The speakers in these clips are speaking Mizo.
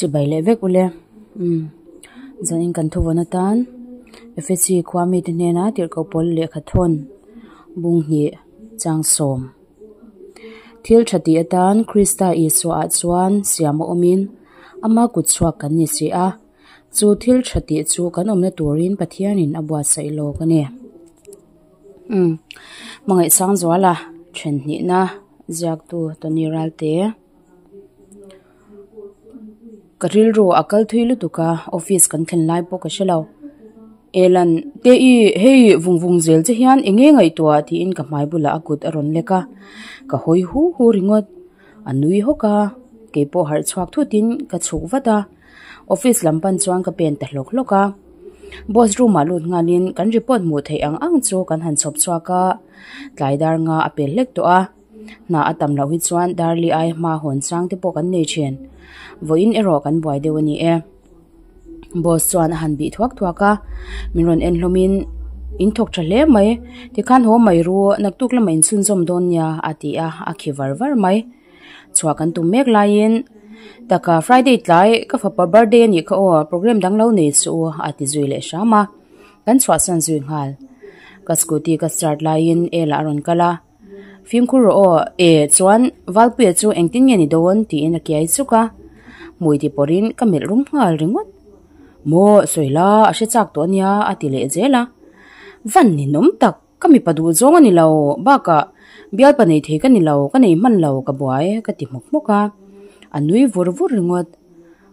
Chibai leh vek ule. Umm. Zanin kan thuvawn atan Efesi khua mite hnena tirhkoh pawl lehkha thawn bung hnih chang sawm. Thil tha tih atan Krista Isua ah chuan siam a awmin ama kut chhuak kan ni si a, chu thil tha tih chu kan awmna turin Pathianin a buatsaih lawk a ni. Umm. Hmangaihsangzuala then hnihna ziaktu Tony Ralte. Ka rilru a kal thui lutuk a, office kan thlen lai pawh ka hre lo. Elan, te i, hei vung vung zel che hian eng nge ngaihtuah tiin ka hmai bulah a kut a rawn lek a, ka hawi hu hu ringawt. A nui hawk a, kei pawh harh chhuak thutin ka chhuk vat a, office lam pan chuan ka pen ta hlawk hlawk a. Boss room ah lut nghalin kan report hmuh theih ang ang chu kan han chhawp chhuak a, tlai dar nga a pel hlek tawh a. Hna a tam loh hi chuan Darli ai hma hawn chang te pawh kan nei thin. Vawiin erawh kan buai deuh a ni e. Boss chuan a han bih thuak thuak a, min rawn en hlawmin in thawk tha hle mai, tikhan haw mai ru, naktuk lamah in chhunzawm dawn nia a ti a, a khi var var mai. Chhuah kan tum mek laiin taka Friday tlai ka fapa birthday a nih kha aw, program dang lo nei suh u a ti zui leh hram a, kan chhuahsan zui nghal. Ka scooty ka start laiin Ella a rawn kal a. Fimkhur rawh aw, e chuan Valpuia chu engtin nge ni dawn tiin a kiai chuk a, hmui ti pawrhin ka melh rum nghal ringawt. Maw sawi la, a hre chak tawh ania a ti leh zel a. Van ninawm tak, ka mipa duh zawng a ni lo, bakah bialpa nei thei ka ni lo, ka nei hman lo ka buai ka ti hmawk hmawk a, a nui vur vur ringawt.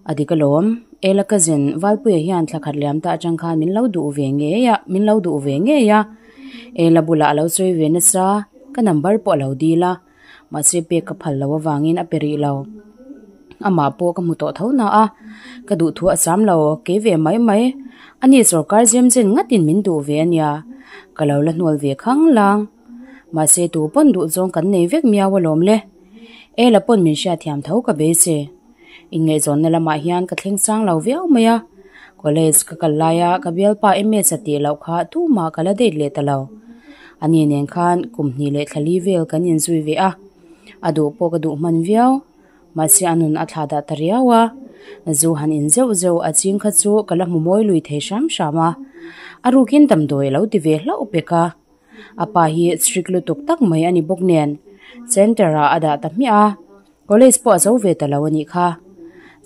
A dik alawm, Ela cousin Valpuia hian thla khat liam ta atang khan min lo duh ve ngei a, min lo duh ve ngei a. Ela bulah a lo sawi ve nasa, ka number pawh a lo dil a, mahse pek ka phal lo avangin a pe rih lo. Amah pawh ka hmu tawh tho na a, ka duh thu a sam lo, kei ve mai mai. Ani sorkar zem chen ngatin min duh ve ania, ka lo la hnual ve khang lang. Mahse tu pawn duh zawng kan nei vek miau alawm le. Ela pawn min hriatthiam tho ka beisei. Inngaihzawnna lamah hian ka thleng sang lo viau mai a, college ka kal laia ka bialpa MS a tih loh kha tumah ka la date leh ta lo. Ani nen khan kum hnih leh thla li vel kan inzui ve a, a duh pawh ka duh hman viau, mahse a nun a thlah dah ta riau a, zu han in zeuh zeuh a ching kha chu ka la hmu mawi lui thei hram hram a, a rukin damdawi a lo ti ve hlauh pek a. A pa hi strict lutuk tak mai a ni bawk nen center ah a dah ta hmiah a. College pawh a zo ve ta lo a nih kha.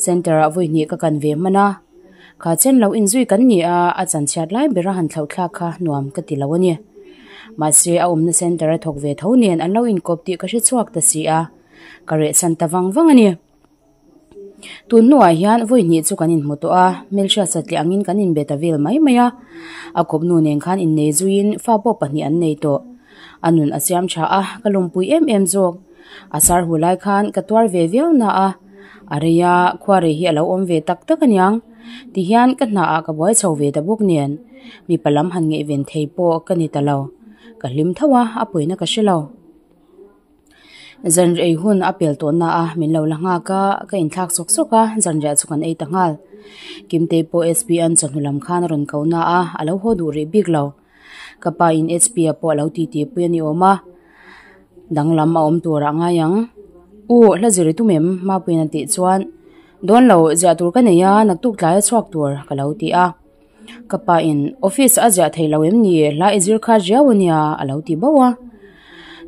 Centre ah vawi hnih ka kan ve hman a, kha chen lo inzui kan ni a, a chanchhiat lai bera han thlauh thlak kha nuam ka ti lo a ni. Mahse a awmna centre a thawk ve tho nen an lo inkawp tih ka hre chhuak ta si a, ka rehsan ta vang vang a ni. Tun hnuah hian vawi hnih chu kan inhmu tawh a, hmelhriat satliah angin kan inbe ta vel mai mai a. A kawpnu nen khan innei zuiin fa pawh pahnih an nei tawh. A nun a siam tha a, ka lawmpui em em zawk. A sar hu lai khan ka tuar ve viau na a, a rei a, khuarei hi a lo awm ve tak tak aniang. Tihian ka hna ah ka buai chho ve ta bawk nen, mipa lam han ngaihven thei pawh ka ni ta lo. Ka hlim tho a, a puina ka hre lo. Zanrei hun a pel tawh na a, min lo la nghak a, ka inthlak sawk sawk a, zanriah chu kan ei ta nghal. Kimtei pawh SP an chawhnu lam khan a rawn ko na a, a lo haw duh rih bik lo. Ka pa in HP a pawh a lo titi pui a ni awm a, danglam a awm tur ah ngai ang. U, hla zir i tum em? Mapuiin a tih chuan, Dawn lo, ziah tur ka nei a, naktuk tlai a chhuak tur ka lo ti a. Ka pa in, Office a ziah thei lo em ni? Hla i zir kha riau a nia a lo ti bauh a.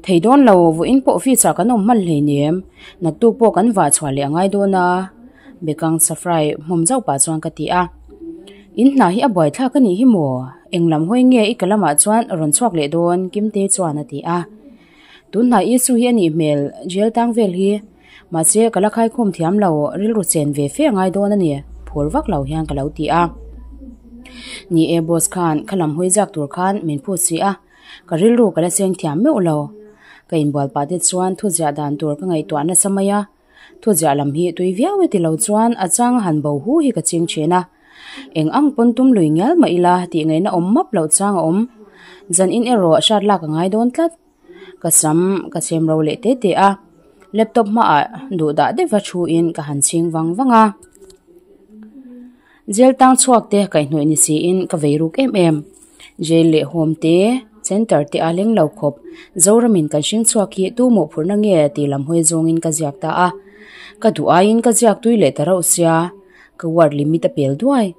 Thei dawn lo, vawiin pawh office ah kan awm hman hleinem, naktuk pawh kan vah chhuah leh a ngai dawn a, Bekang Safrai hmawm zauh pah chuan ka ti a. In hna hi a buaithlak a nih hi maw? Eng lam hawi nge i ka lamah chuan rawn chhuak leh dawn? Kimte chuan a ti a. Tun hna Isu hi a nih hmel, jail tang vel hi. Mahse, ka la khaikhawm thiam lo, rilru chen ve fe a ngai dawn a ni, phur vak lo hian ka lo ti a. Ni e, boss khan kha lam hawi zak tur khan min phut si a, ka rilru ka la cheng thiam meuh lo. Ka inbual pah te chuan thuziah dan tur ka ngaihtuah nasa mai a. Thuziah lam hi tui viau e ti lo chuan a changa han bo hu hi ka ching thin a. Eng ang pawn tum lui ngial mah ila tih ngaihna awm map loh chang a awm. Zan in erawh hrat lak a ngai dawn tlat. Ka sam ka chhem ro leh te te a. Laptop hmaah duh dah deuh a thu in ka han chhing vang vang a. Jail tang chhuak te kaihhnawih ni siin ka vei ruk em em. Jail leh home te, center te a leng lo khawp. Zoramin kan hring chhuak hi tu mawhphurhna nge tih lam hawi zawngin ka ziak ta a. Ka duh aiin ka ziak tui leh ta rauh sia. Ka word limit a pel duai.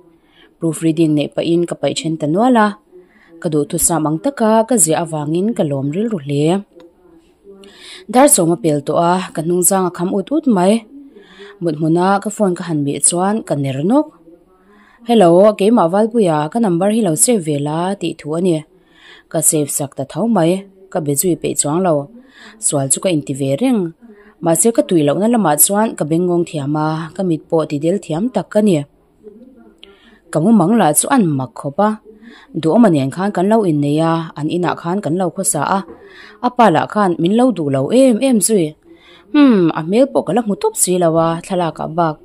Proof reading neih pahin ka paih then ta nual a. Ka duhthusam ang taka ka ziah avangin ka lawm rilru hle. Dar sawm a pel tawh a, ka hnungzang a kham ut ut mai. Mut hmuna ka phone ka han bih chuan ka ner nawk. Hello, keimah Valpuia, ka number hi lo save ve la tih thu a ni. Ka save sak ta tho mai, ka be zui peih chuang lo. Sual chu ka inti ve reng. Mahse ka tui lohna lamah chuan ka bengngawng thiam a, ka mit pawh ti del thiam tak ka ni. Ka mumang lah chu an mak khawp a, Duhawma nen khan kan lo innei a, an inah khan kan lo khawsa a, a pa lah khan min lo duh lo em em zui. Umm, a hmel pawh ka la hmu tawp si lo a, thlalak ah bak.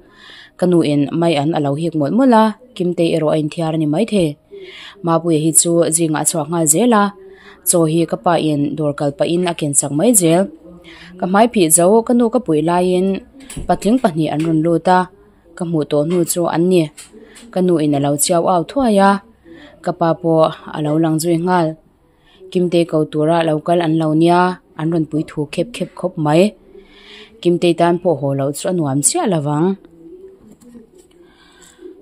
Ka nu in mai an a lo hik mawlh mawlh a, Kimtei erawh a inthiar a ni maithei. Mapuia hi chu zingah a chhuak nghal zel a, chaw hi ka pa in dawr kal pahin a ken sak mai zel. Ka hmai phih zo ka nu ka puih laiin patling pahnih an rawn lut a. Ka hmuh tawh hnu chu an ni. Ka nu in a lo chiau au thuai a, ka pa pawh a lo lang zui nghal. Kimtei ko tura lo kal an lo nia, an rawn pui thu khep khep khawp mai. Kimtei tan pawh haw loh chu a nuam chiah lo vang.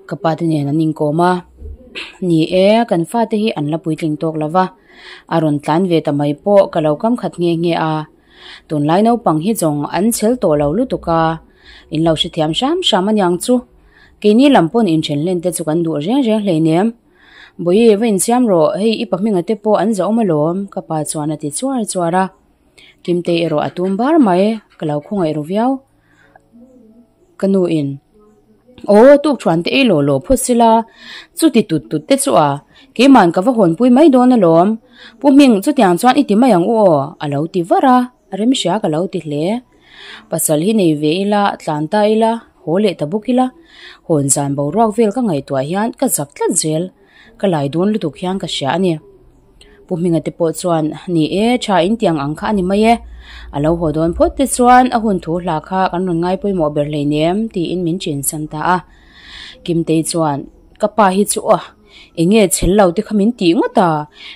Ka pa te nen an inkawm a, ni e, kan fate hi an la puitling tawk lo va, a rawn tlan ve ta mai pawh ka lo kam khat nghe nghe a. Tunlai naupang hi zawng an chhel tawh lo lutuk a, in lo hrethiam hram hram aniang chu. Keini lam pawn inthen hlen te chu kan duh reng reng hleinem. Bawihi va insiam rawh, hei i pahminga te pawh an zahawm alawm, ka pa chuan a ti chuar chuar a. Kimtei erawh a tum bar mai, ka lo khawngaih ru viau. Ka nu in, Aw, tukthuan te ei law law phawt sila, chuti tut tut te chu a, keiman ka va hawnpui mai dawn alawm. Pu Hming, chutiang chuan i ti mai ang u aw, a lo ti var a, remhria ka lo ti hle. Pasal hi nei ve ila, tlan ta ila, haw leh ta bawk ila, hawn zan boruak vel ka ngaihtuah hian ka zak tlat zel. Ka lai dawn lutuk hian ka hria a ni. Pu Hminga te pawh chuan, Ni e, tha in tiang ang kha a ni mai e. A lo haw dawn phawt te chuan a hun thu hla kha kan rawn ngai pawimawh ber hleinem, tiin min chinsan ta a. Kimtei chuan, Ka pa hi chu aw, eng nge chhel lo te kha min tih ngawt a,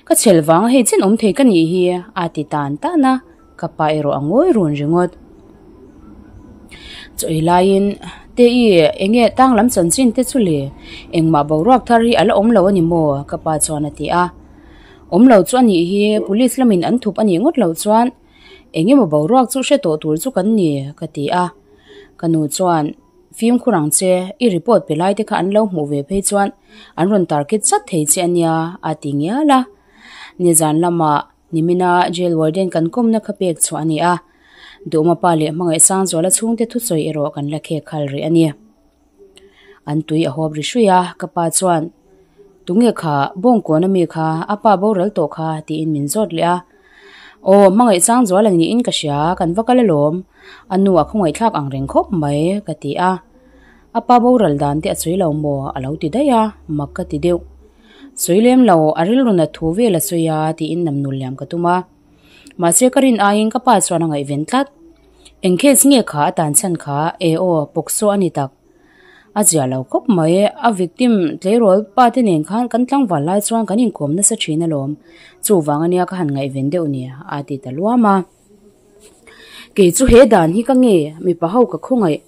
ka chhel vanga hei chen awm thei ka nih hi, a ti tan tan a. Ka pa erawh a ngawi run ringawt. Chaw ei laiin, Te-i, eng nge tang lam chanchin te chu le? Engmah boruak thar hi a la awm lo a ni maw? Ka pa chuan a ti a. Awm lo chu a nih hi, police lamin an thup a nih ngawt loh chuan eng emaw boruak chu hre tawh tur chu kan ni, ka ti a. Ka nu chuan, Fimkhur ang che, i report pe lai te kha an lo hmuh ve phei chuan an rawn target chat thei che a nia, a ti ngial a. Nizan lamah Nimina jail warden kan kawmna kha pek chhuah a ni a, Duhma pa leh Hmangaih Sangzuala chhungte thusawi erawh kan la khek khal rih a ni. An tui a hawp ri hrui a, ka pa chuan, Tunge kha, Bawngkawn ami kha, a pa boral tawh kha, tiin min zawt leh a. Aw, Hmangaih Sangzuala niin ka hria, kan va kal alawm, a nu a khawngaihthlak ang reng khawp mai, ka ti a. A pa boral dan te a sawi lo maw? a lo ti daih a, mak ka ti deuh. Sawi lem lo, a rilru nat thu vel a sawi a tiin namnul liam ka tum a. Mahse ka rin aiin ka pa chuan a ngaihven tlat. Eng case nge kha a tan chhan kha e aw pawksaw a ni tak. A zia lo khawp mai, a victim tleirawl pa te nen khan kan tlangval lai chuan kan inkawm nasa thin alawm. Chuvang ania ka han ngaihven deuh ni a ti ta luam a. Kei chu he dan hi ka nge, mipa ho ka khawngaih.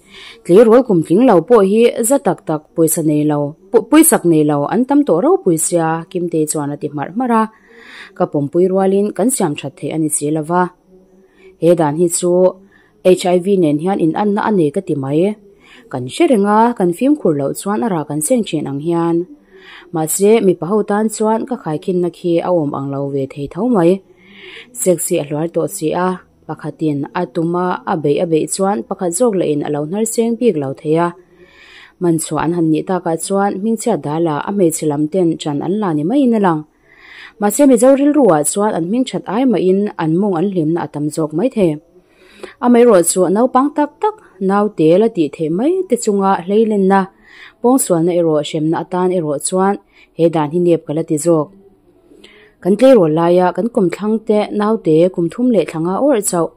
Tleirawl kum tling lo pawh hi za tak tak pawisa nei lo, pawisak nei lo an tam tawh ropui sia, Kimtei chuan a ti hmarh hmarh a. Ka pawmpui rualin kan siam that theih a ni si lo va. He dan hi chu HIV nen hian inanna a nei ka ti mai. Kan hre reng a, kan fimkhur loh chuan a rah kan seng thin ang hian. Mahse, mipa ho tan chuan ka khaikhinna khi a awm ang lo ve thei tho mai. Sex hi a hluar tawh si a, pakhatin a tum a, a beih a beih chuan pakhat zawk lahin a lo hnar seng bik lo thei a. Man chhuah an han nih takah chuan hmingchhiat dala a hmeichhe lam ten ṭan an la ni maiin a lang. Mahse Mizo rilruah chuan an hmingṭhat ai mahin an mawng an hlimna a tam zawk mai thei. Amaherawhchu naupang tak tak naute la tih theih mai te chunga hleilenna, pawngsualna erawh hremna atan erawh chuan he dan hi nep ka la ti zawk. Kan tleirawl laia kan kawmthlang te naute kum thum leh thla nga awrh chauh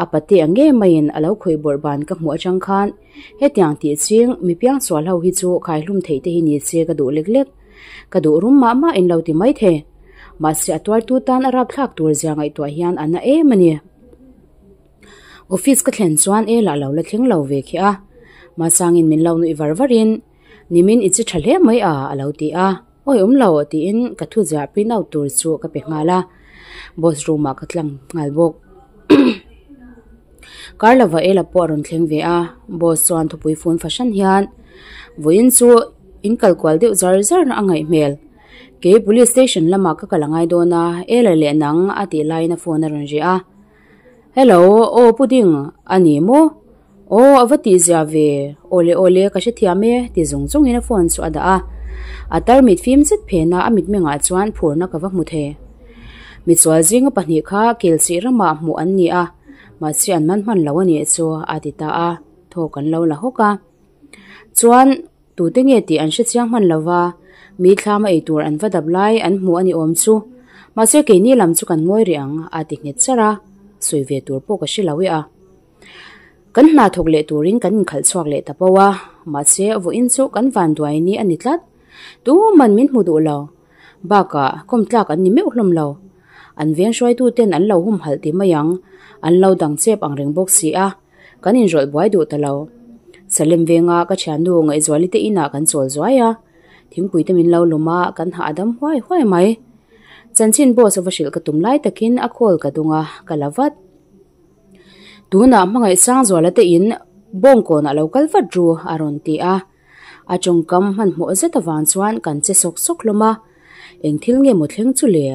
a pate ang ngei maiin a lo khawih bawrh ban ka hmuh atang khan hetiang tih ching mi piangsual ho hi chu khaihlum theih te hi ni se ka duh lek lek. Ka duh rum mah mah in lo ti mai thei. Mahse a tuartu tan a rapthlak tur zia ngaihtuah hian a na em a ni. Office ka thlen chuan e lah lo la thleng lo ve khi a. Masangin min lo nuih var varin. Nimin i chi tha hle mai a, a lo ti a. Awi awm lo, tiin ka thu ziah print out tur chu ka pe nghal a. Boss room ah ka tlang nghal bawk. Kar lova Ella pawh a rawn thleng ve a, boss chuan thupui fun fahran hian vawiin chu in kal kual deuh zar zar a ngaih hmel. Kei police station lamah ka kal a ngai dawn a, Ella leh nang a tih laiin a phone a rawn ri a. Hello, aw Puding a ni maw? Aw a va tih zia ve, awle awle ka hrethiam e ti zung zungin a phone chu a dah a. A tarmit fim zet phen a, a mitmengah chuan phurna ka va hmu thei. Mitsual zinga pahnih kha Kilchih ramah hmuh an ni a, mahse an man hman lo a nih chu a ti ta a, thaw kan lo la hawk a. Chuan tute nge tih an hrechiang hman lo va, mi thlama ei tur an va dap lai an hmu a ni awm chu. Mahse keini lam chu kan ngawi rih ang a ti nghet charh a, sawi ve tur pawh ka hre lo e a. Kan hna thawk leh turin kan inkhalh chhuak leh ta pawh a, mahse vawiin chu kan vanduai ni a ni tlat. Tuman min hmu duh lo. Bakah kawm tlak an ni meuh hlawm lo. An veng hruaituten an lo humhalh ti mai ang, an lo dang chep ang reng bawk si a, kan inrawlh buai duh ta lo. Salem venga ka thiannu Ngaihzuali te inah kan chawl zuai a, thingpui te min lo lum a, kan hah a dam huai huai mai. Chanchin boss a va hrilh ka tum lai takin a call ka dung a, ka la vat. Tunah hmangaih Sangzuala te in bawngkawnah lo kal vat ru a rawn ti a. A tawngkam hmanhmawh zet avang chuan kan che sawk sawk hlawm a. Eng thil nge maw thleng chu le?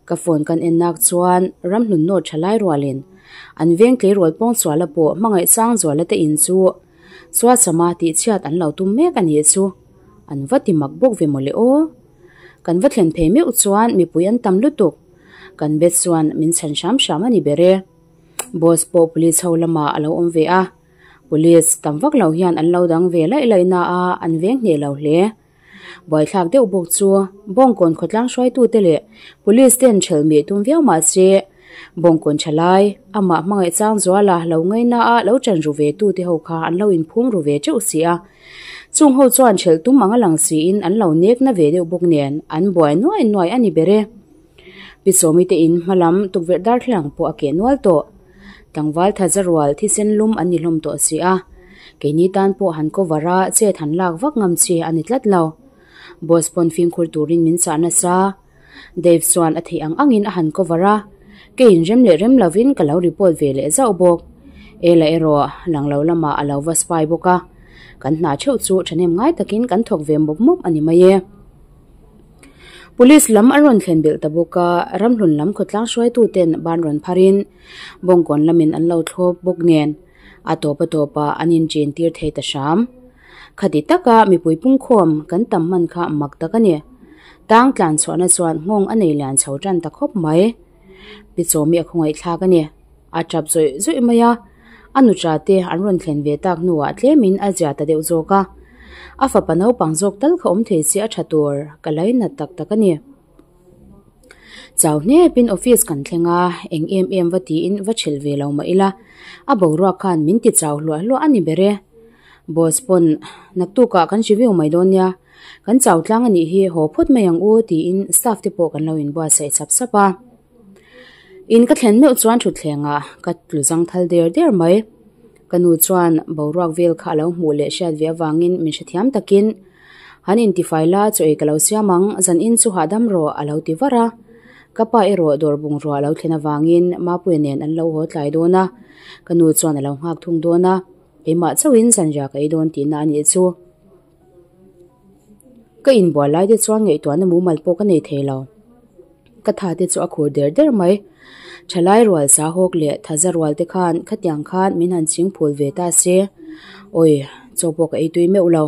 Ka phone kan en nak chuan ramhlun nawt tha lai rualin an veng tleirawl pawngsuala pawh hmangaih Sangzuala te in chu Suasama tihchhiat an lo tum mek a nih chu. An va ti mak bawk ve mawle aw. Kan va thlen phei meuh chuan mipui an tam lutuk. Kan bet chuan min chhan hram hram a ni ber e. Boss pawh police ho lamah a lo awm ve a. Police tam vak lo hian an lo dang ve laih laih na a, an veng hneh lo hle. Buaithlak deuh bawk chu Bawngkawn khawtlang hruaitute leh police ten ṭhelh mih tum viau mah se Bawngkawn ṭha lai, amah hmangaih chang zuala lo ngaina a lo ṭan ru ve tute ho kha an lo inphum ru ve ṭeuh si a. Chung ho chuan ṭhelh tum ang a lang siin an lo nek na ve deuh bawk nen an buai nuai nuai a ni ber e. Pi Sawmi te in hma lam tukverh darthlalang pawh a keh nual tawh. Tlangval thaza rual thisen lum an ni hlawm tawh si a, keini tan pawh han cover a chet han lak vak ngam chi a ni tlat lo. Boss pawn fimkhur turin min chah nasa. Dave chuan a theih ang angin a han cover a, keiin rem leh rem lovin ka lo report ve leh zauh bawk. Ela erawh lang lo lamah a lo va spy bawk a, kan hna theuh chu thahnem ngai takin kan thawk ve mawp mawp a ni mai e. Police lam an rawn thlen belh ta bawk a, ramhlun lam khawtlang hruaituten ban rawn pharin Bawngkawn lamin an lo thlawp bawk nen a tawp a tawpah an inchen tir thei ta hram. Khati taka mipui pungkhawm kan tam hman kha mak tak a ni. Tang tlan chhuahna chuan nghawng a nei lian chho tan ta khawp mai. Pi Chawmi a khawngaihthlak a ni. A tap zawih zawih mai a, a nucha te an rawn thlen ve tak hnuah tlemin a zia ta deuh zawk a. A fapa naupang zawk tal kha awm thei se a tha tur ka lainat tak tak a ni. Chau hnepin office kan thleng a, eng em em va tiin va chhilh ve lo mah ila, a boruak khan min ti chau hluah hluah a ni ber e. Boss pawn naktukah kan review mai dawn nia, kan chau tlang a nih hi haw phawt mai ang u tiin staff te pawh kan lo inbuatsaih chap chap a. In ka thlen meuh chuan thutthlengah ka tlu zang thal der der mai. Ka nu chuan boruak vel kha a lo hmuh leh hriat ve avangin min hrethiam takin, Han intifai la chaw ei ka lo siam ang, zan in chu hahdam rawh a lo ti var a. Ka pa erawh dawr bungrua a lo thlen avangin Mapuia nen an lo haw tlai dawn a, ka nu chuan a lo nghak thung dawn a, keimah chauhin zanriah ka ei dawn tihna a nih chu. Ka inbual lai te chuan ngaihtuahna mumal pawh ka nei thei lo. Ka tha te chu a khur der der mai. Thalai rual sa hawk leh thaza rual te khan khatiang khan min han ching phul ve ta se. Awi, chaw pawh ka ei tui meuh lo.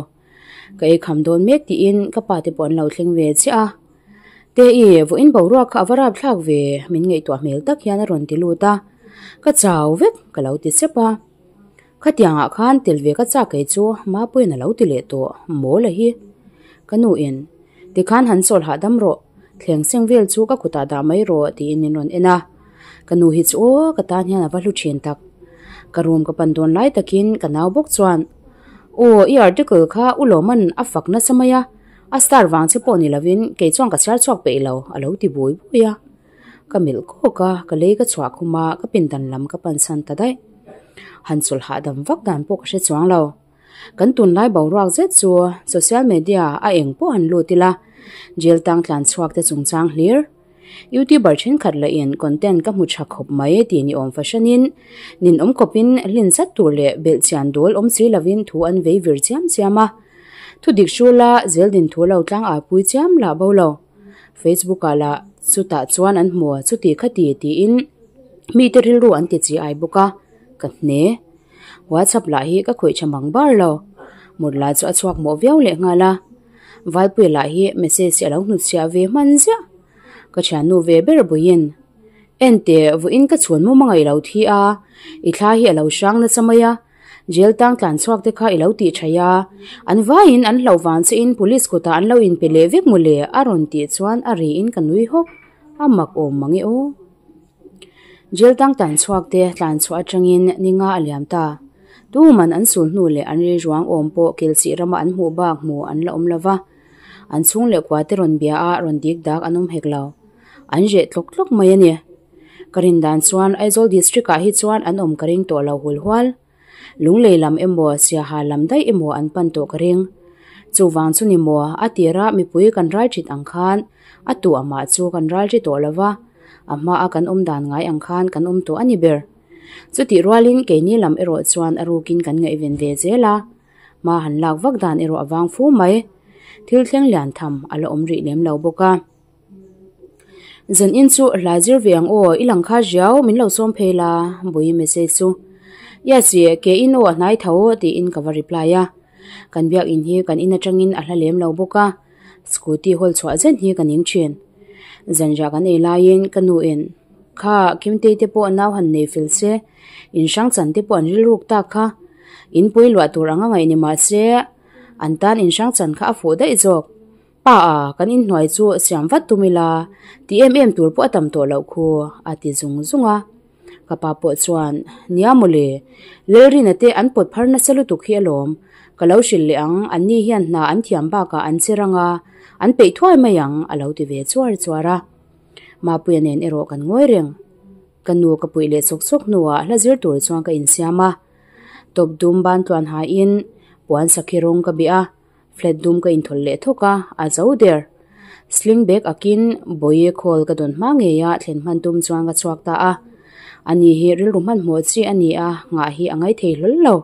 Ka ei kham dawn mek tiin ka pa te pawh an lo thleng ve chiah a. Te i, vawiin boruak kha a va rap thlak ve, min ngaihtuah hmel tak hian a rawn ti lut a. Ka chau vek, ka lo ti sep a. Khatiangah khan tel ve ka chak kei chu Mapuiin a lo ti leh tawh mawl a hi. Ka nu in, Tikhan han chawl hahdam rawh, thleng seng vel chu ka kutah dah mai rawh tiin min rawn en a. Ka nu hi chu aw ka tan hian a va hlu thin tak. Ka room ka pan dawn lai takin ka nau bawk chuan, Aw i article kha u Lawman a fak nasa mai a, a star vang che pawh ni lovin kei chuan ka chhiar chhuak peih lo a lo ti bui bui a. Ka melh kawk a, ka lei ka chhuah khum a, ka pindan lam ka pan chhan ta daih. Han chawlh hahdam vak dan pawh ka hre chuang lo. Kan tunlai boruak zet chu social media a eng pawh han lut ila, jail tang tlan chhuak te chungchang hlir. Youtuber thenkhat lahin content ka hmu tha khawp mai tih ni awm fahranin nin awm khawpin hlin zat tur leh belhchian dawl awm si lovin thu an vei vir chiam chiam a. Thu dik hrula zel din thu lo tlang a pui chiam lah bo lo. Facebook ah lah chutah chuan an hmu chuti khati tiin mite rilru an ti chi ai bawk a, ka hne. WhatsApp lah hi ka khawih tha mang bar lo. Mut lah chu a chhuak mawh viau leh nghal a. Valpuia lah hi message a lo hnutchhiah ve hman ziah. Ka thiannu ve ber buiin, Enteh, vawiin ka chhun mum a ngaih lo thi a, i thla hi a lo hrang nasa mai a, jail tang tlan chhuak te kha i lo tih thaih a, an vaiin an hlauh vang che in police kutah an lo inpe leh vek mawle a rawn tih chuan a riin ka nui hawk, a mak awm mang e aw. Jail tang tlan chhuak te tlan chhuah atangin ni nga a liam ta. Tuman an sul hnu leh an rilruang awm pawh Kilchih rama an hmuh bak hmu an la awm lova. An chhung leh kua te rawn bia a rawn dik dak an awm hek lo. An reh tlawk tlawk mai a ni. Ka rin dan chuan Aizawl District ah hi chuan an awm ka ring tawh lo hul hual. Lunglei lam emaw Siaha lam daih emaw an pan tawh ka ring. Chuvang chu ni maw a tira mipui kan ral ṭhit ang khan a tu amah chu kan ral ṭhi tawh lo va, a hmaa kan awm dan ngai ang khan kan awm tawh a ni ber. Chutih rualin keini lam erawh chuan a rukin kan ngaihven ve zel a, hma han lak vak dan erawh a vang fu mai. Thil thleng lian tham a la awm rih lem lo bawk a. Zan in chu hla zir ve ang aw, i lang kha riau min lo sawm phei la, Bui message chu. Yes ye, ke in aw a hnai tho tiin ka va reply a. Kan biak in hi kan in atangin a hla lem lo bawk a, scooty hawl chhuah zet hi ka ning thin. Zanriah kan ei laiin ka nu in, Kha, Kimtei te pawh nau han nei fel se, in hrang chan te pawh an rilruk tak kha. In pui luah tur anga ngaih ni mahse, an tan in hrang chan kha a fuh daih zawk. Pa a, kan inhnuai chu siam vat tum ila, ti em em tur pawh a tam tawh loh khu, a ti zung zung a. Ka pa pawh chuan, Nia mawle, Lalrina te an pawt phar nasa lutuk hi alawm, ka lo hrilh leh ang, anni hian hna an thiam bakah an che rang a, an peih thuai mai ang, a lo ti ve chuar chuar a. Mapuia nen erawh kan ngawi reng. Ka nu ka puih leh sawk sawk hnuah hla zir tur chuan ka insiam a. Tawp dum ban tluan hain puan sakhi rawng ka bih a. Flat dum ka inthawlh leh thawk a, a zo der. Sling bag akin bawi call ka dawn hma ngei a, thlen hman tum chuan ka chhuak ta a. Ani hi rilru hmanhmawh chi a ni a, nghah hi a ngai thei hlawl lo.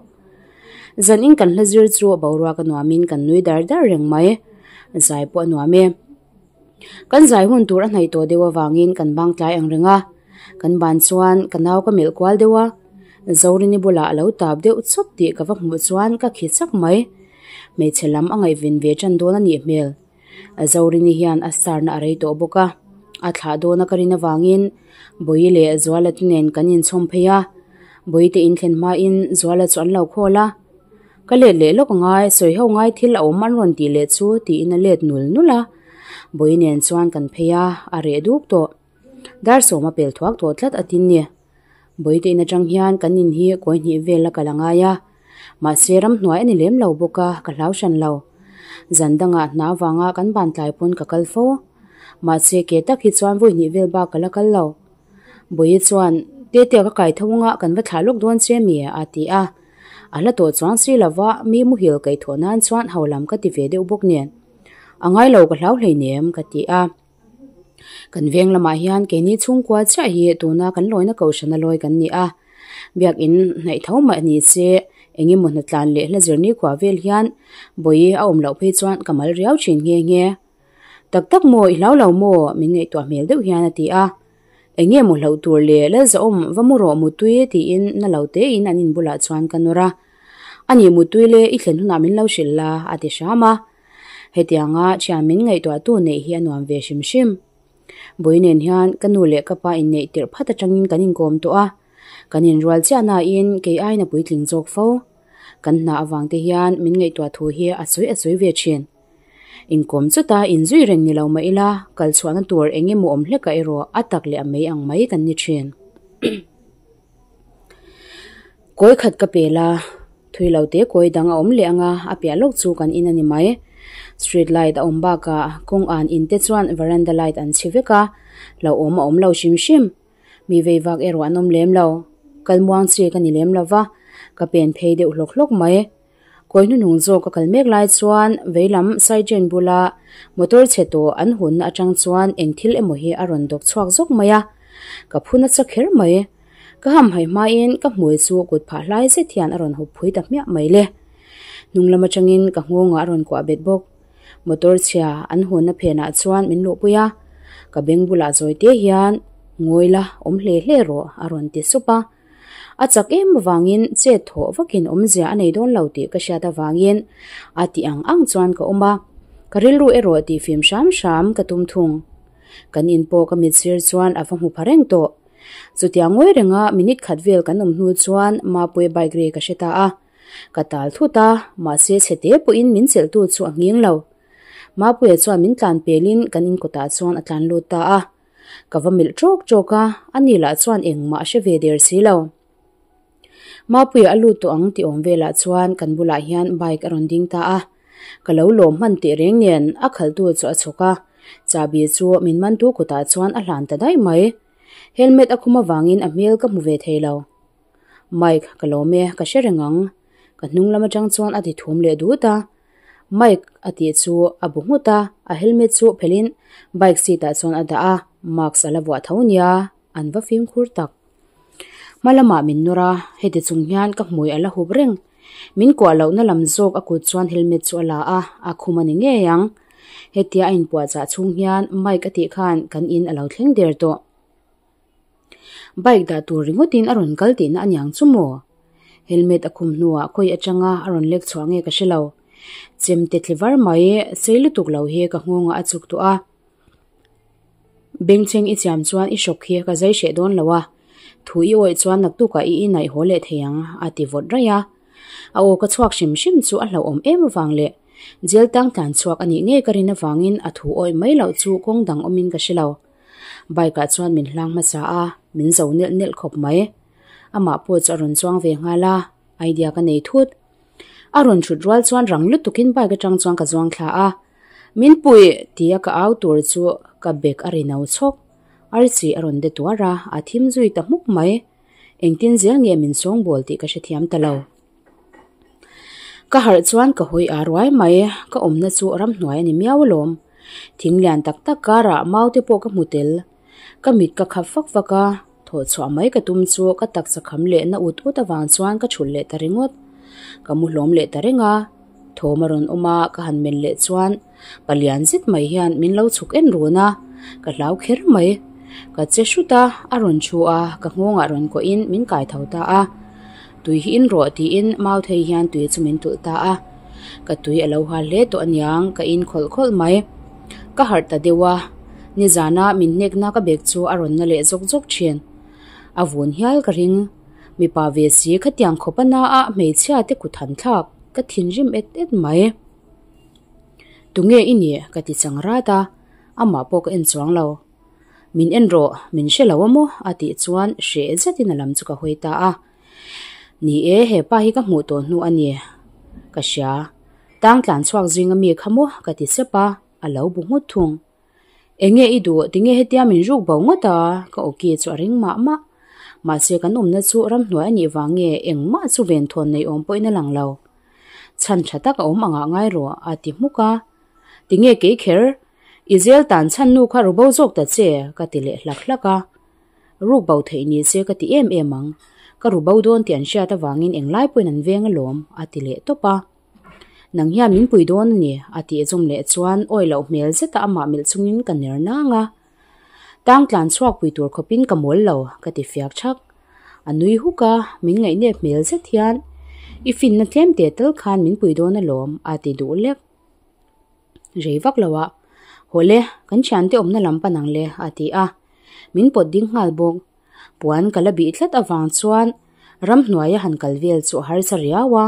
Zan in kan hla zir chu boruak a nuamin kan nui dar dar reng mai. Zai pawh a nuam e. Kan zai hun tur a hnaih tawh deuh avangin kan bang tlai ang reng a, kan ban chuan ka nau ka melh kual deuh a, Zorini bulah a lo tap deuh chawp tih ka va hmuh chuan ka khi chak mai. Hmeichhe lam a ngaihven ve tan dawn a nih hmel. Zorini hian a star na a rei tawh bawk a, a thlah dawn a ka rin avangin Bawi leh Zuala te nen kan inchhawm phei a, Bawi te inthlen hmain Zuala chu an lo khawl a. Ka let leh lawk angai, sawi ho ngai thil a awm an rawn tih leh chu tiin a let nul nul a. Bawi nen chuan kan phei a, a reh duk tawh. Dar sawm a pel thuak tawh tlat a tin ni. Bawi te in atang hian kan in hi kawi hnih vel a kal angai a. Mahse ramhnuai a ni lem lo bawk a, ka hlau hran lo. Zan dangah hna vanga kan ban tlai pawn ka kal fo. Mahse ke tak hi chuan vawi hnih vel bak ka la kal lo. Bawi chuan, Tetea ka kai tho anga kan va thlah lawk dawn che mi? a ti a. A hla tawh chuang si lova mi muhil kaih thawh nan chuan ho lam ka ti ve deuh bawk nen. A ngai lo ka hlau hleinem ka ti a. Kan veng lamah hian keini chhungkua chiah hi tuna kan lawina kohhrana lawi kan ni a. Biakin hnaih tho mah ni se eng emaw hnatlan leh hla zirni kua vel hian bawi a awm loh phei chuan ka mal riau thin nghe nghe. Tak tak maw i hlau lo maw min ngaihtuah hmel deuh hian a ti a. Eng nge maw hlauh tur le Lalzawm va mu rawh Mutui tiin na lo tein an in bulah chuan ka nawr a. Ani Mutui le i thlen hunah min lo hrilh la a ti hram a. Hetianga thian min ngaihtuahtu neih hi a nuam ve hrim hrim. Bui nen hian ka nu leh ka pa inneih tirh phat atangin kan inkawm tawh a. Kan inrual chiah nain kei aiin a puitling zawk fo. Kan hna avang te hian min ngaihtuah thu hi a sawi a sawi ve thin. Inkawm chuta inzui reng ni lo mah ila, kal chhuahna tur eng emaw awm hlekah erawh a tak leh a mei ang mai kan ni thin. Kawi khat ka pel a, thui lo te kawi dang a awm leh ang a, a piah lawk chu kan in a ni mai. Street light a awm bakah kawng an in te chuan veranda light an chhi vek a, hlauhawm a awm lo hrim hrim. Mi vei vak erawh an awm lem lo. Kal muang chi ka ni lem lo va, ka pen phei deuh hlawk hlawk mai. Kawi hnuhnung zawk a kal mek lai chuan veilam side drain bula motor chhe tawh an hunna atang chuan eng thil emaw hi a rawn dawk chhuak zawk mai a, ka phu nasa kher mai. Ka hamhaih hmain ka hmui chu kut phah hlai zet hian a rawn hup phui ta hmiah mai le. Hnung lam atangin ka nghawngah a rawn kuah bet bawk. Motor chhia an hunna phenah chuan min luhpui a, ka beng bulah zawi te hian ngawi la awm hle hle rawh a rawn ti sup a. A chak em avangin chet thawh vakin awmzia a nei dawn lo tih ka hriat avangin a tih ang ang chuan ka awm a, ka rilru erawh tih fim hram hram ka tum thung. Kan in pawh ka mit sir chuan a va hmu pha reng tawh. Chutiang ngawi renga minute khat vel kan awm hnu chuan Mapuia bike ri ka hre ta a. Ka tal thut a, mahse chhe te pawhin min chelhtu chu a nghing lo. Mapuia chuan min tlan pelin kan in kawtah chuan a tlan lut ta a. Ka va melh tawk tawk a, ani lah chuan engmah a hre ve der si lo. Mapuia a lut tawh ang tih awm velah chuan kan bulah hian bike a rawn ding ta a. Ka lo lawm hman teh reng nen a khalhtu chu a chhawk a, chahbi chu min mantu kutah chuan a hlan ta daih mai. Helmet a khum avangin a hmel ka hmu ve thei lo. Mike, ka lawm e, ka hre reng ang. Ka hnung lam atang chuan a ti thum leh dut a. Mike a tih chu a bu nghut a, a helmet chu phelhin bike seat ah chuan a dah a, mask a la vuah tho nia, an va fimkhur tak. Hma lamah min nawr a, heti chung hian ka hmui a la hup reng. Min kuah lohna lam zawk a kut chuan helmet chu a la a, a khum a ni ngei ang. Hetia a inpuahchah chhung hian Mike a tih khan kan in a lo thleng der tawh. Bike dah tur ringawtin a rawn kal tihna a niang chu maw? Helmet a khum hnuah khawi atanga a rawn lek chhuah nge ka hre lo. Chemte tli var mai sei lutuk lo hi ka nghawngah a chuk tawh a. Bengchheng i chiam chuan i hrawk hi ka zai hreh dawn lo a, thu i awih chuan naktukah i inaih haw leh thei ang a ti vawt raih a. A aw ka chhuak hrim hrim chu a hlauhawm em avang leh jail tang tlan chhuak a nih ngei ka rin avangin a thu awih mai loh chu kawng dang awmin ka hre lo. Bike ah chuan min hlang hmasa a, min zo nelh nelh khawp mai. Amah pawh chu a rawn chuang ve nghal a, idea ka nei thut. A rawn thut rual chuan rang lutukin bike atang chuan ka zuang thla a, Min puih! tia ka au tur chu ka bag a ri no chhawk. Archie a rawn de tuar a, a thim zui ta hmuk mai. Engtin zel nge min sawngbawl tih ka hrethiam ta lo. Ka harh chuan ka hawi a ruai mai, ka awmna chu ramhnuai a ni miau alawm. Thing lian tak tak karah mau te pawh ka hmu tel. Ka mit ka khap fak fak a, thawh chhuah mai ka tum chu ka taksa kham leh na ut ut avang chuan ka thulh leh ta ringawt. Ka mu hlawm leh ta reng a, thawm a rawn awm a, ka han men leh chuan palian zet mai hian min lo chhuk en run a, ka hlau kher mai. Ka che hrut a, a rawn thu a, ka nghawngah rawn kawhin min kai tho ta a. Tui hi in rawh tiin mau thei hian tui chu min tulh ta a. Ka tui a lo hal hle tawh aniang ka in khawlh khawlh mai. Ka harh ta deuh a, nizana min hnekna ka bag chu a rawn na leh zawk zawk thin. A vun hial ka ring. Mipa ve si khatiang khawp a na a hmeichhia te kut han thlak ka thinrim et et mai. Tunge i nih? ka ti chang rat a, amah pawh ka en chuang lo. Min en rawh, min hre lo a maw? a tih chuan hreh zetin a lam chu ka hawi ta a. Ni e, he pa hi ka hmuh tawh hnu a ni. Ka hria. Tang tlan chhuak zing ami kha maw? ka ti sep a, a lo bu nghut thung. Enge i duh, tinge hetia min ruk bo ngawt a? ka awki chu a ring mah mah. Mahse kan awmna chu ramhnuai a nih vang nge engmah chu venthawn nei awm pawhin a lang lo. Chhan tha tak a awm angah ngai rawh, a ti hmuk a. Tinge kei kher? I zel tan chhan nu kha ru bo zawk ta che, ka ti leh hlak hlak a. Ruk bo theih ni se ka ti em em ang. Ka ru bo dawn tih an hriat avangin englai pawhin an veng alawm, a ti leh tawp a. Nang hian min pui dawn a ni, a tih zawm leh chuan awi loh hmel zeta amah melh chungin ka ner nang a. Tang tlan chhuak pui tur khawpin ka mawl lo, ka ti fiak thak. A nui huk a, min ngaihnep hmel zet hian, I finna tlem teh tal khan min pui dawn alawm, a ti duh lek. Rei vak lo a, Hawle, kan thiante awmna lam pan ang le, a ti a. Min pawt ding nghal bawk. Puan ka la bih tlat avang chuan ramhnuaia han kal vel chu a harsa riau a.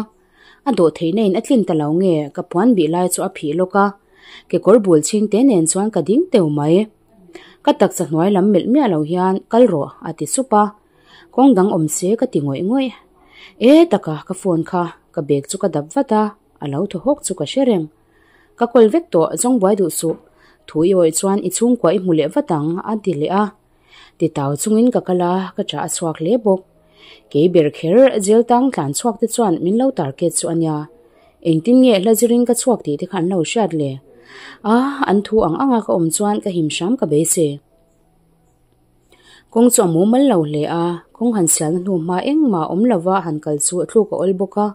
A dawh theihna in a tlin ta lo nge ka puan bih lai chu a phih lawk a, kekawr bul chhing te nen chuan ka ding teu mai. Ka taksa hnuai lam melh miah lo hian kal rawh a ti sup a, kawng dang awm se ka ti ngawih ngawih. E taka ka phone kha ka bag chu ka dap vat a, a lo thaw hawk chu ka hre reng. Ka kawl vek tawh zawng buai duh suh, thu i awih chuan i chhungkua i hmu leh vat ang a ti leh a. Ti tau chungin ka kal a, ka ṭah a chhuak hle bawk. Kei ber kher jail tang tlan chhuak te chuan min lo target chu a nia. Engtin nge hla zirin ka chhuak tih te kha an lo hriat le? A, an thu ang anga ka awm chuan ka him hram ka beisei. Kawng chu a mumal lo hle a, kawng han sialna hnu hma engmah awm lova han kal chu a thluk a awl bawk a,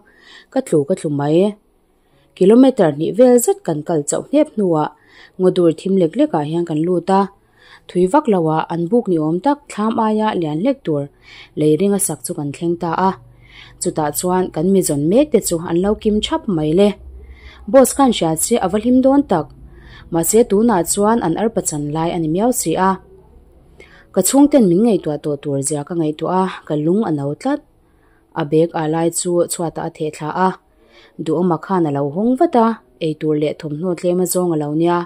ka tlu ka tlu mai. Kilometre hnih vel zet kan kal chauh hnep hnuah ngaw dur thim lek lek ah hian kan lut a, thui vak lo ah an buk ni awm tak thlam aia lian hlek tur lei ring a sak chu kan thleng ta a, chutah chuan kan mi zawn mek te chu an lo kim thap mai le. Boss khan hria che a va hlim dawn tak, mahse tunah chuan an arpa chan lai a ni miau si a. Ka chhungten min ngaihtuah tawh tur zia ka ngaihtuah a, ka lung a no tlat. A bag ah lai chu chhuatah a theh thla a, Duhawma khan a lo hawng vat a, eitur leh thawmhnaw tlem a zawng a lo nia.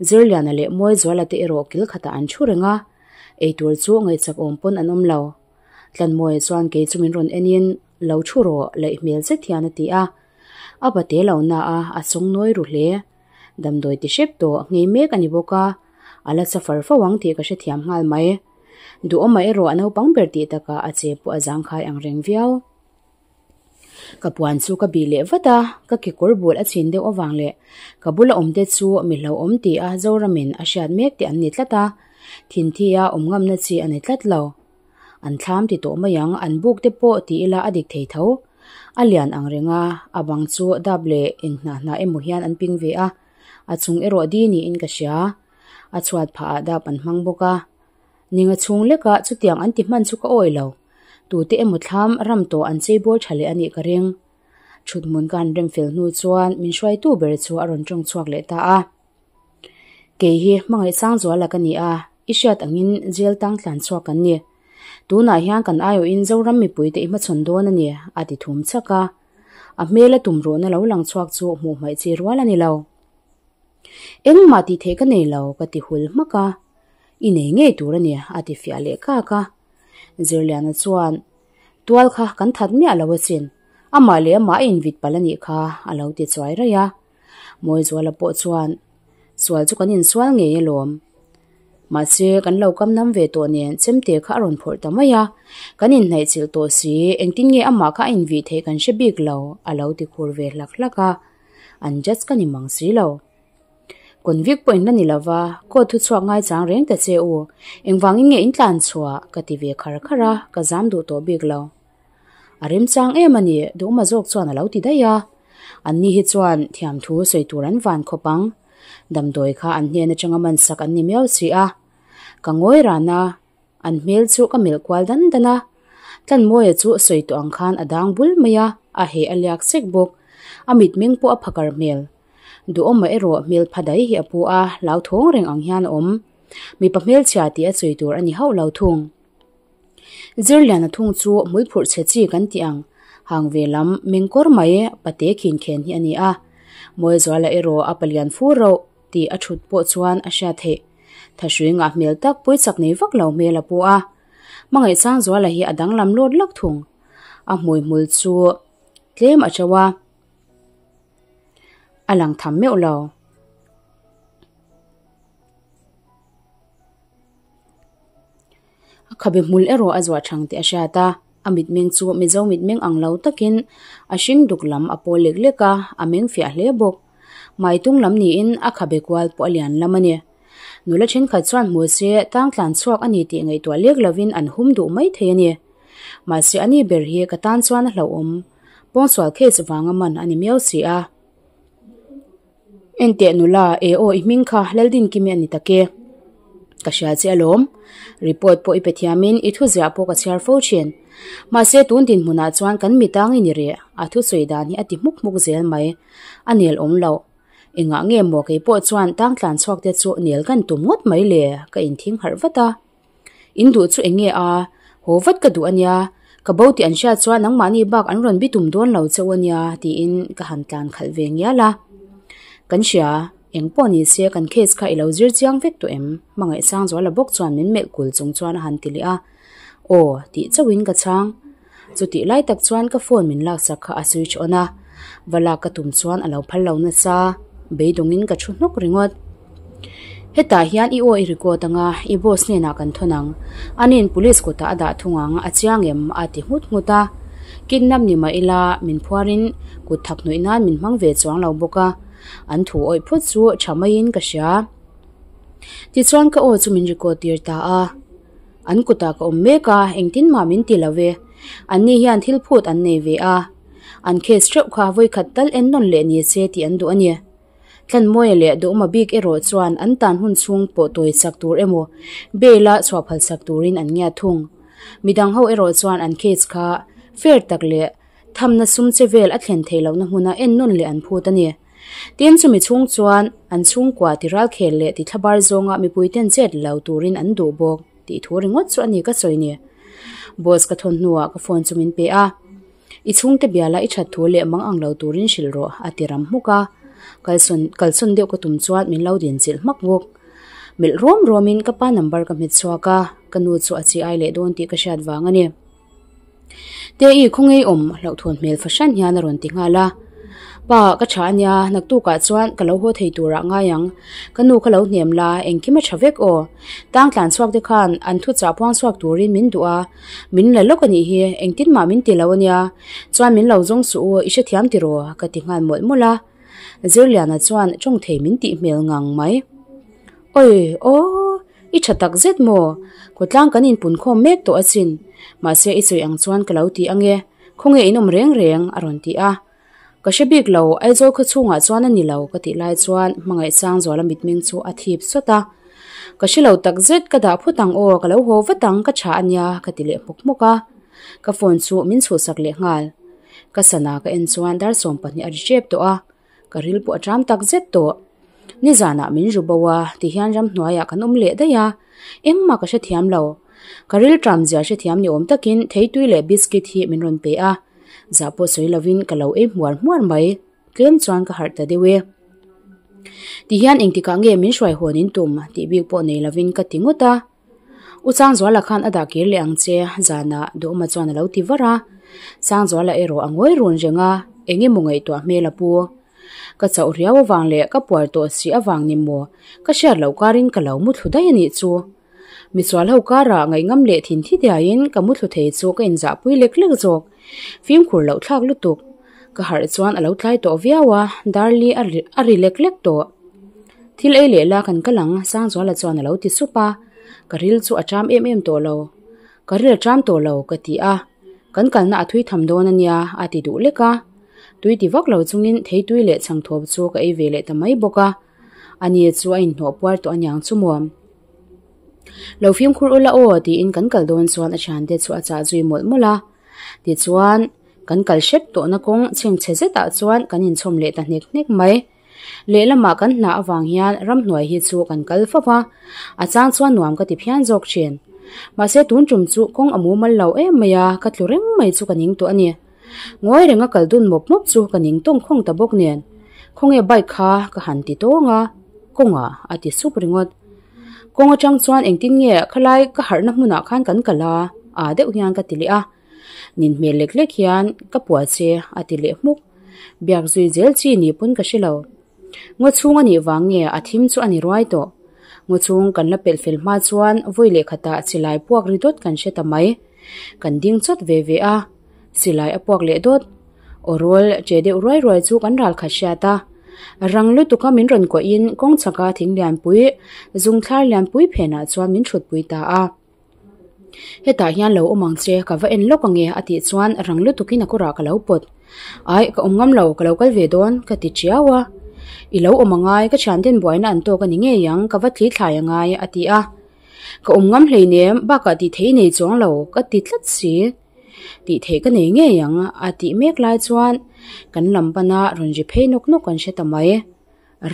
Zirliana leh Mawizuala te erawh kil khatah an thu reng a, eitur chu ngaihchak awm pawn an awm lo. Tlanmawia chuan kei chu min rawn enin, Lo thu rawh, laih hmel zet hian a ti a. A pate lo na a, a sawng nawi ru hle. Damdawi ti hrep tawh nghei mek a ni bawk a, a la suffer fo ang tih ka hrethiam nghal mai. Duhawma erawh a naupang ber tih takah a che pawh a zangkhai ang reng viau. Ka puan chu ka bih leh vat a, ka kekawr bul a chhin deuh avang leh ka bula awm te chu mi hlauhawm ti a Zoramin a hriat mek te an ni tlat a, thinthi a awm ngamna chi a ni tlat lo. An thlam ti tawh mai ang, an buk te pawh ti ila a dik thei tho. A lian ang reng a, a bang chu dap leh eng hnah hnah emaw hian an ping ve a, a chung erawh di niin ka hria. A chhuat phah ah dap an hmang bawk a. Ninga chhung lekah chutiang an ti hman chu ka awi lo. Tute emaw thlam ram tawh an cheibawl tha leh a nih ka ring. Thuthmun ka han rem fel hnu chuan min hruaitu ber chu a rawn tawng chhuak leh ta a. Kei hi hmangaih Sangzuala ka ni a, i hriat angin jail tang tlan chhuak kan ni. Tunah hian kan aiawhin Zoram mipuite i hmachhawn dawn a ni, a ti thum chak a. A hmela tumruhna lo lang chhuak chu hmuh hmaih chi rual a ni lo. Engmah tih theih ka nei lo, ka ti hul hmak a. I nei ngei tur a ni, a ti fiah leh kak a. Zirliana chuan, Tual kha kan that miah lo asin, amah leh amah a invit palh a nih kha, a lo ti chuai raih a. Mawizuala pawh chuan, Sual chu kan insual ngei alawm. Mahse, kan lo kam nam ve tawh nen chemte kha a rawn phawrh ta mai a. Kan inhnaihchilh tawh si, engtin nge amah kha a invih theih kan hre bik lo, a lo ti khur ve hlak hlak a. An judge ka ni mang si lo. Convict pawh in la ni lova, court thu chhuak ngaichang reng ta che u. Engvangin nge in tlan chhuah? ka ti ve khar khar a, ka zam duh tawh bik lo. A remchang em a ni, Duhma zawk chuan a lo ti daih a. Anni hi chuan thiamthu sawi tur an van khawp ang. Damdawi kha an hnen atanga man sak an ni miau si a. Ka ngawi ran a, an hmel chu ka melh kual dan dan a. Tlanmawia chu sawi tawh ang khan a dang bul mai a, a heh a liak sek bawk. A mitmeng pawh a phakar hmel. Duhawma erawh hmel pha daih hi a pu a, hlauthawng reng ang hian a awm. Mipa hmelchhia tih a sawi tur a ni hauh lo thung. Zirliana thung chu hmul phurh chhe chi kan tih ang hang ve lam meng kawr mai pate khin khen hi a ni a. Mawizuala erawh a palian fu rauh tih a thut pawh chuan a hriat theih. Thahrui ngah hmel tak puichak nei vak lo hmel a pu a. Hmangaihsangzuala hi a danglam lawt lak thung. A hmui hmul chu tlem a to a, a lang tham meuh lo. A khabe hmul erawh a zuah thang tih a hriat a, a mitmeng chu Mizo mitmeng ang lo takin a hring duk lam a pawl lek lek a, a meng fiah hle bawk. Maitung lam niin a khabe kual pawh a lian lam a ni. Nula thenkhat chuan hmu se tang tlan chhuak a ni tih ngaihtuah lek lovin an hum duh mai thei a ni. Mahse a ni ber hi ka tan chuan a hlauhawm. Pawngsual case vanga man a ni miau si a. Enteh nula, e aw i hming kha Laldinkimi a ni tak e. Ka hria che alawm. Report pawh i pe thiamin i thuziah pawh ka chhiar fo thin. Mahse tun dinhmunah chuan kan mi tang i ni reh, a thusawi dan hi a ti hmuk hmuk zel mai. A nel awm loh. Engah nge maw kei pawh chuan tang tlan chhuak te chu nel kan tum ngawt mai le, ka inthing harh vat a. In duh chu eng nge a? Haw vat ka duh a nia. Ka bo tih an hriat chuan nangmahni bak an rawn bi tum dawn lo cheu a nia tiin ka han tlan khalh ve ngial a. Kan hria, eng pawh ni se kan case kha i lo zir chiang vek tawh em? Hmangaihsangzuala bawk chuan min melh kul chung chuan a han ti leh a. Aw, tih chauhin ka chhang. Chutih lai tak chuan ka phone min laksak kha a switch on a, va lak ka tum chuan a lo phal lo nasa, beidawngin ka thu hnawk ringawt. Hetah hian i aw i record anga i boss hnenah kan thawn ang, ani'n police kutah a dah thung ang, a chiang em? a ti nghut nghut a. Kidnap ni mah ila min phuarin kut thak hnawih nan min hmang ve chuang lo bawk a, an thu awih phawt chu tha maiin ka hria. Tichuan ka aw chu min record tir ta a, an kutah ka awm mek a, engtin mah min ti lo e, anni hian thil phut an nei ve a, an case theuh kha vawikhat tal en nawn leh ni se tih an duh a ni. Tlanmawia leh Duhma bik erawh chuan an tan hun chhung pawh tawi chak tur emaw bail a chhuah phal chak turin an ngiat thung. Midang ho erawh chuan an case kha fair tak leh thamna sum che vel a thlen theih lohna hmuna en nawn leh an phut a ni. Tin, chumi chhung chuan an chhungkua ti ralkhel leh ti thlabar zawnga mipuiten chet lo turin an duh bawk tih thu ringawt chu a ni ka sawi ni. Boss ka thawn hnuah ka phone chu min pe a. I chhungte biala i that thu leh mang ang lo turin hrilh rawh a ti ram hmuk a. Kalsawn kalsawn deuh ka tum chuan min lo din chilh hmak bawk. Melh rawm rawmin ka pa number ka hmet chhuak a, ka nu chu a chi ai leh dawn tih ka hriat vang a ni. Te-i khawngei awm hlauhthawn hmel fahran hian a rawn ti nghal a. Pa, ka tha a nia, naktukah chuan ka lo haw thei turah ngai ang. Ka nu kha lo hnem la, engkim a tha vek aw. Tang tlan chhuak te khan an thuchah puang chhuak turin min duh a, min la lawk a nih hi, engtin mah min ti lo a nia. Chuan min lo zawng suh u, i hrethiam tiraw? ka ti nghal mawlh mawlh a. Zirliana chuan tawng thei min tih hmel ngang mai. Awi aw, i tha tak zet maw? Khawtlang kan inpun khawm mek tawh asin. Mahse i sawi ang chuan ka lo ti ange, khawnge in awm reng reng? a rawn ti a. Ka hre bik lo, Aizawl khaw chhungah chuan a ni lo ka tih lai chuan hmangaih Sangzuala mitmeng chu a thip sawt a. Ka hre lo tak zet, ka dah phut ang aw, ka lo haw vat ang, ka tha a nia ka ti leh hmawk hmawk a. Ka phone chu min chhuhsak leh nghal. Ka sana ka en chuan dar 12 a ri tep tawh a. Ka ril pawh a ṭam tak zet tawh. Nizanah min ru bo a, tihian ramhnuaiah kan awm leh daih a, engmah ka hrethiam lo. Ka ril ṭam zia hrethiam ni awm takin theitui leh biscuit hi min rawn pe a, zah pawh sawi lovin ka lo ei hmuar hmuar mai. Tlem chuan ka harh ta deuh e. Tihian engtikah nge min hruai hawn in tum tih bik pawh nei lovin ka ti ngawt a. U Sangzuala khan a dah kir leh ang che, zanah Duhma chuan a lo ti var a. Sangzuala erawh a ngawi run reng a, eng emaw ngaihtuah hmel a pu. Ka chauh riau avang leh ka puar tawh si avang ni maw, ka hriat loh karin ka lo muthlu daih a nih chu. Misual ho karah ngaihngam leh thin thi diaiin ka muthlu thei chu ka inzahpui lek lek zawk. Fimkhur loh thlak lutuk. Ka harh chuan a lo tlai tawh viau a, Darli a ri lek lek tawh. Thil ei leh la kan kal ang, Sangzuala chuan a lo ti sup a, ka ril chu a ṭam em em tawh lo. Ka ril a ṭam tawh lo, ka ti a, kan kalna a thui tham dawn a nia, a ti duh lek a. Tui ti vak lo chungin theitui leh chhangthawp chu ka ei ve leh ta mai bawk a, ani chu a inhnawh puar tawh aniang chu maw. Lo fimkhur ula aw, tiin kan kal dawn chuan a thiante chu a chah zui mawlh mawlh a. Tichuan, kan kal hrep tawhna kawng chhengchhe zetah chuan kan inchhawm leh ta hnek hnek mai. Lehlamah kan hna avang hian ramhnuai hi chu kan kal fo va, a chang chuan nuam ka ti phian zawk thin. Mahse tun tum chu kawng a mumal lo em mai a, ka tlu reng mai chu ka ning tawh a ni. Ngawi renga kal dun mawp mawp chu ka ning tawng khawng ta bawk nen, Khawnge bike kha ka han ti tawng a, kawngah a ti sup ringawt. Kawng atang chuan engtin nge khalai ka harhna hmunah khan kan kal a, aa deuh hian ka ti leh a. Nin hmel lek lek hian ka puah che a ti leh hmuk. Biak zui zel chi ni pawn ka hre lo. Ngaw chhung a nih vang nge a thim chu a ni ruai tawh. Ngaw chhung kan la pelh fel hma chuan vawi leh khatah silai puak ri dawt kan hre ta mai. Kan ding chawt ve ve a, silai a puak leh dawt. Aw rual che deuh ruai ruai chu kan ral khat hriat a. Rang lutuka min rawn kuahin kawng chhaka thing lianpui, zungthlar lianpui phenah chuan min thutpui ta a. Hetah hian lo awm ang che, ka va en lawk ange a tih chuan rang lutukin a kawrah ka lo pawt. Ai, ka awm ngam lo, ka lo kal ve dawn, ka ti chiau a. I lo awm angai, ka thianten buaina an tawk a ni ngei ang, ka va thli thlai angai, a ti a. Ka awm ngam hleinem, bakah tih theih i nei chuang lo, ka ti tlat si. Tih theih ka nei ngei ang, a tih mek lai chuan kan lam pana rawn ri phei nawk nawk kan hre ta mai.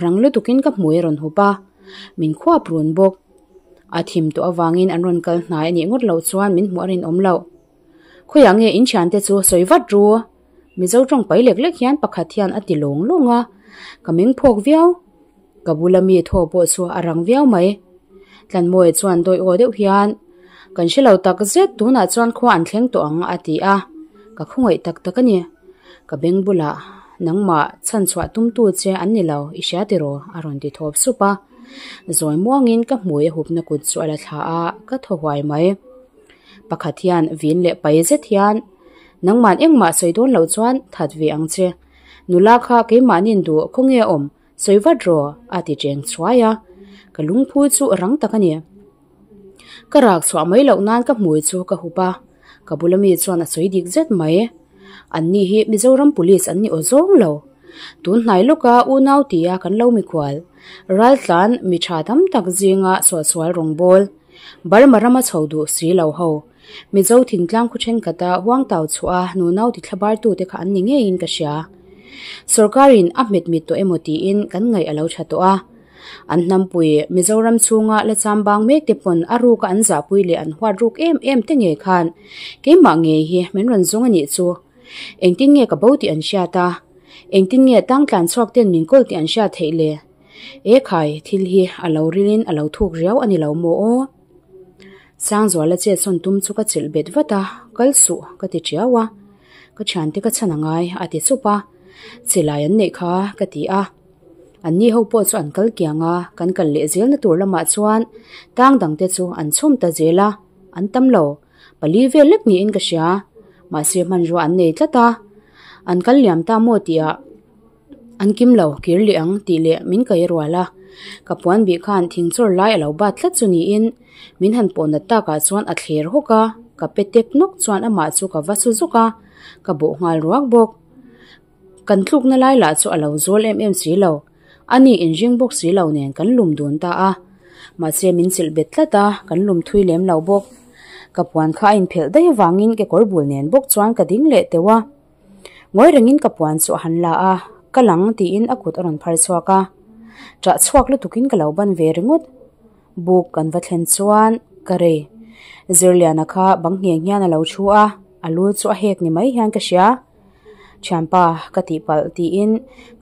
Rang lutukin ka hmui a rawn hup a, min khuap run bawk. A thim tawh avangin an rawn kal hnai a nih ngawt loh chuan min hmuh a rinawm loh. Khawiah nge in thiante chu sawi vat ru? Mizo tawng pai lek lek hian pakhat hian a ti lawng lawng a, ka meng phawk viau. Ka bula mi thaw pawh chu a rang viau mai. Tlanmawia chuan dawi aw deuh hian, Kan hre lo tak zet, tunah chuan khua an thleng tawh ang a ti a, ka khawngaih tak tak a ni. Ka beng bulah nangmah chhan chhuah tumtu che an ni lo, i hria tiraw? a rawn ti thawp sup a. Zawi muangin ka hmui a hupna kut chu a la thla a, ka thaw huai mai. Pakhat hian vin leh pai zet hian. Nangman engmah sawi dawn loh chuan that ve ang che. Nula kha keimahnin duh khawnge a awm, sawi vat rawh a ti cheng chhuai a. Ka lungphu chu rang tak a ni. Ka rak chhuah mai loh nan ka hmui chu ka hup a, ka bula mi chuan a sawi dik zet mai. An ni hi Mizoram Police an ni aw zawng lo. Tun hnai lawka unau tia kan lo mikhual, raltlan mi tha tam tak zinga suahsual rawngbawl, Burma rama chho duh si lo ho, Mizo thingtlang khaw thenkhat-a huangtau chhuah a nunau ti thlabartute kha an ni ngeiin ka hria. Sorkarin a hmet mit tawh emaw tiin kan ngaih a lo tha tawh a. An hnampui Mizoram chhunga la chambang mek te pawn a ruka an zahpui leh an huat ruk em em te ngei khan keimah ngei hi min rawn zawng a nih chu. Engtin nge ka bo tih an hriat a? Engtin nge tang tlan chhuak ten min kawl tih an hriat theih le? E khai, thil hi a lo rilin a lo thuk riau a ni lo maw aw? Sangzuala chet sawn tum chu ka chilh bet vat a, kal suh ka ti tiau a. Ka thiante ka chhan a ngai a ti sup a. Chilai an neih kha ka ti a. An ni ho pawh chu an kal kiang a, kan kal leh zelna tur lamah chuan tang dangte chu an chhawm ta zel a, an tam lo. Pali vel lek niin ka hria. Mahse hmanrua an nei tlat a, an kal liam ta maw tihah an kim lo kir leh ang tih leh min kai rual a. Ka puan bih khan thing chawr lai a lo bat tlat chu niin min han pawh nat takah chuan a thler hawk a, ka pe tek nawk chuan amah chu ka va su zuk a, ka bawh nghal ruak bawk. Kan tlukna lai lah chu a lo zawl em em si lo. A ni inring bawk si lo nen kan lum dun ta a. Mahse min chilh bet tlat a, kan lum thui lem lo bawk. Ka puan kha a inphelh daih avangin kekawr bul nen bawk chuan ka ding leh teuh a. Ngawi rengin ka puan chu a han la a, ka lang tiin a kut a rawn phar chhuak a. Ṭah chhuak lutukin ka lo ban ve ringawt. Buk kan va thlen chuan ka rei. Zirliana kha bang ngheng hian a lo thu a, a lu chu a hek ni mai hian ka hria. Thianpa ka tih palh tiin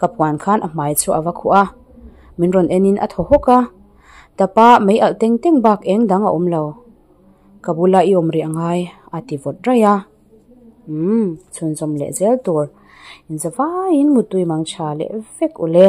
ka puan khan a hmai chu a va khuh a, min rawn enin a thaw hawk a, tapa mei alh teng teng bak eng dang a awm lo. Ka bula i awm rih angai a ti vawt raih a. Umm chhunzawm leh zel tur inzavaiin mutui mang tha leh vek ule.